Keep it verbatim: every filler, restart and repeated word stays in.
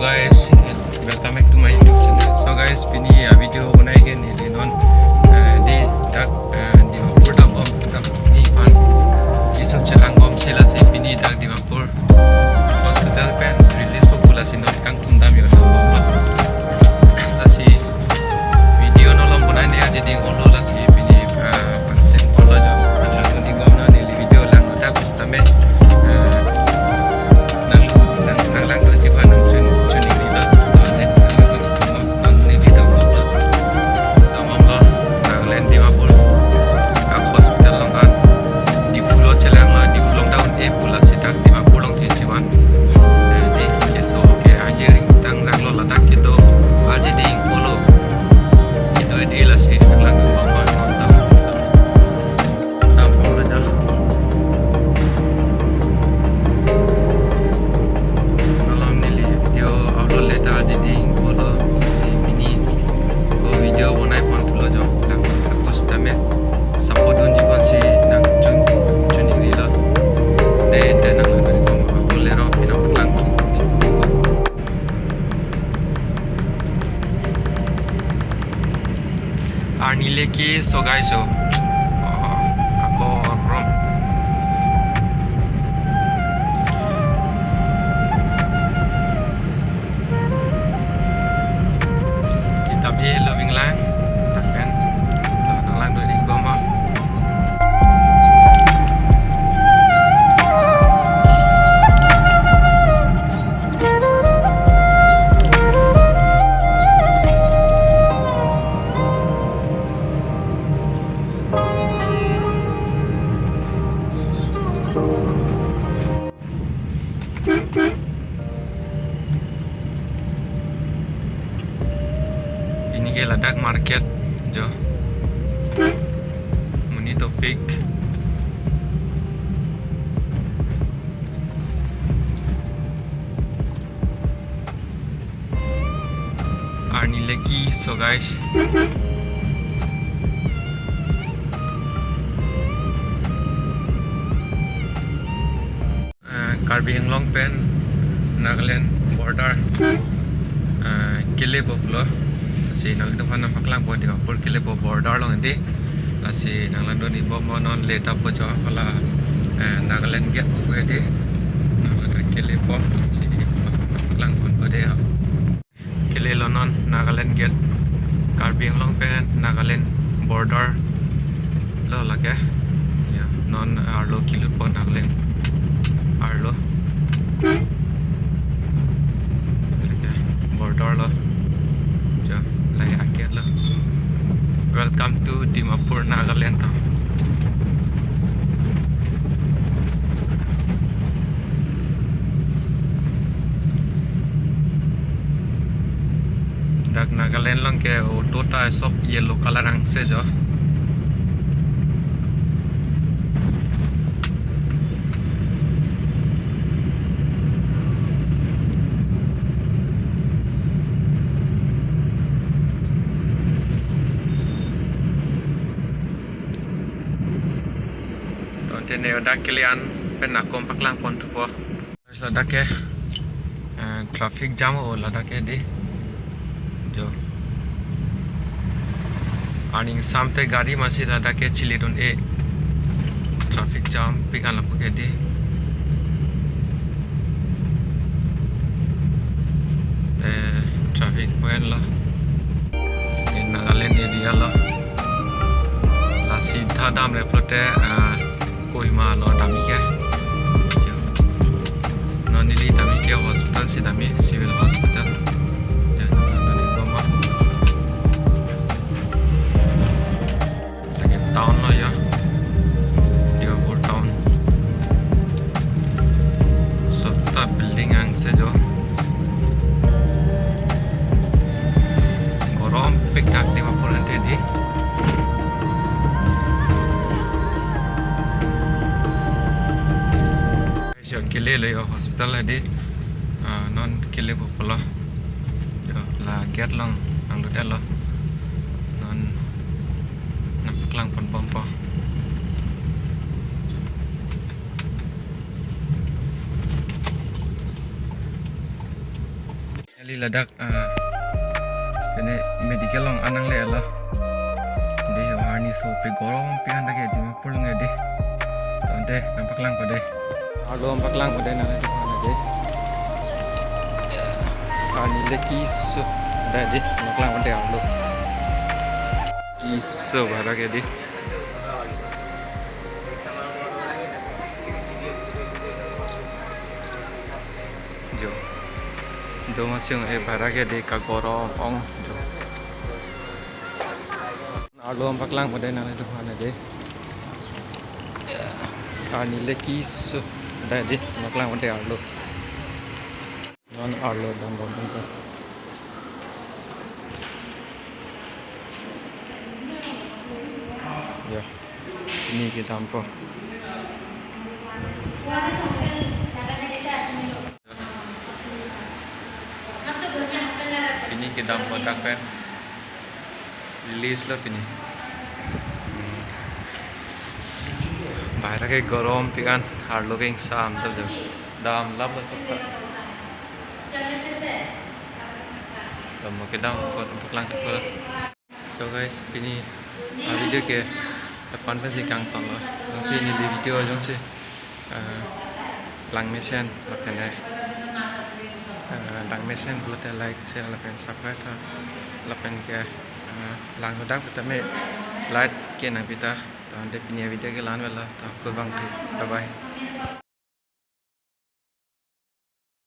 Guys, welcome back to my YouTube channel. So guys, pini a video bonai ke neli non, eh, di dak, eh, Dimapur dak bom dak ni pan kecho chelang bomsi lasi pini dak Dimapur hospital pen release po pu lasi non kangtum dam yo dam bomlo. Lasi video non malom bonai ne aje ding olo lasi pini, ah, pangcheng olo jo. Nanglang dun ding bom non neli video lang ta pusitame, ah, nang, nang, nanglang dunji aphan nangchun, chun-i nilo. Ne, nanglang dun ding bom non neli dam bomlo. Dam bomlo. Nagaland Dimapur. Dak hospital along an. Diphu lo chelanglo, Diphu along ta un-e pu lasi dak Dimapur alongsi chivan. Eh, di keso ke ahiring tang dak lo ladak kedo aje ding olo. Kedo di lasi nanglang dun bom non dam. Dam bomlo jo. Non malom neli video upload le ta aje ding olo si pini ko video bonai pon thulo jo. Lang pusitame support dunji aphansi nangchun, chun-i nilo. De, de nanglang dun bom ako lero pina lang chun-i. Arni le keso guys o. Oh, kakorom. Kita bi loving lang. Tapen. Nanglang dun ding bom. Pini ke ladak market jo. Monit topik. Arni le keso guys. Eh, Karbi Anglong pen Nagaland border, eh, kelepo pulo. Lasi nanglitum aphan nangpaklang po Dimapur kelepo border along di. Lasi nanglang dun ding bom non le ta po jo hala, eh, Nagaland gate pu ke di. Nagaland kelepo si paklang ponpo de. Kelelo non Nagaland gate. Karbi Anglong pen Nagaland border lo lake. Ya, non arlo kelutpo Nagaland arlo. Lake border lo. Jo, lake a-gate lo. Welcome to Dimapur, Nagaland to. Dak Nagaland along ke auto ta sob yellow color angse jo. To, tene dak kele an pen ako paklang pon thupo. Ladak ke, eh, traffic jam o ladak ke di. Jo. Aning samte gari masi ladak ke chili dun e. Traffic jam pik an lapu ke di. Te traffic point lo. Ke Nagaland area lo. Lasi tha dam le pulote, ah, Kohima lo dam-i ke. Yo. Non neli dam-i ke hospital si dam-i, civil hospital. Ya, non neli Kohima. Lake town lo ya. Dimapur town. Sob ta building angse jo. Gorom pik dak Dimapur ante di. Yo, kele lo yo hospital adi. Ah, non kelepo pulo. Yo, la gate along nanglut lo. Non nangpaklang pon bompo. Ladak, ah, ini medical along an nangle lo. Dei, arni so pe gorom pi an dak ke Dimapur along dei. Tangte nangpaklangpo dei. Arlo nangpaklangpo dei, nang itu mana dei. Arni le keso dei, nangpaklangpo dei arlo. Keso barak ke dei. Jo. Do masih e barak ke dei, kagorom ong. Jo. Arlo nangpaklangpo dei, nang itu mana dei. Arni le keso dei, nangpaklangpo dei arlo. Non arlo dambom dei. Ya. Pini kedampo. Pini kedampo dak pen. Release lo pini. Barak ke gorom pi an, arlo ke ingsam to jo. Damlap lo sokta. Dambom kedampo, paklangpo. So guys, pini, ah, video ke lapu-an pensi kangton lo. Jongsi neli video jongsi, ah, langmesen lapen, ah, langmesen pulote like, share lapen subscribe tha. Lapen ke, ah, lang hadak tame like ke nangpi tha. Tangte pini video ke la-an avelo. To kurvangthu. Bye bye.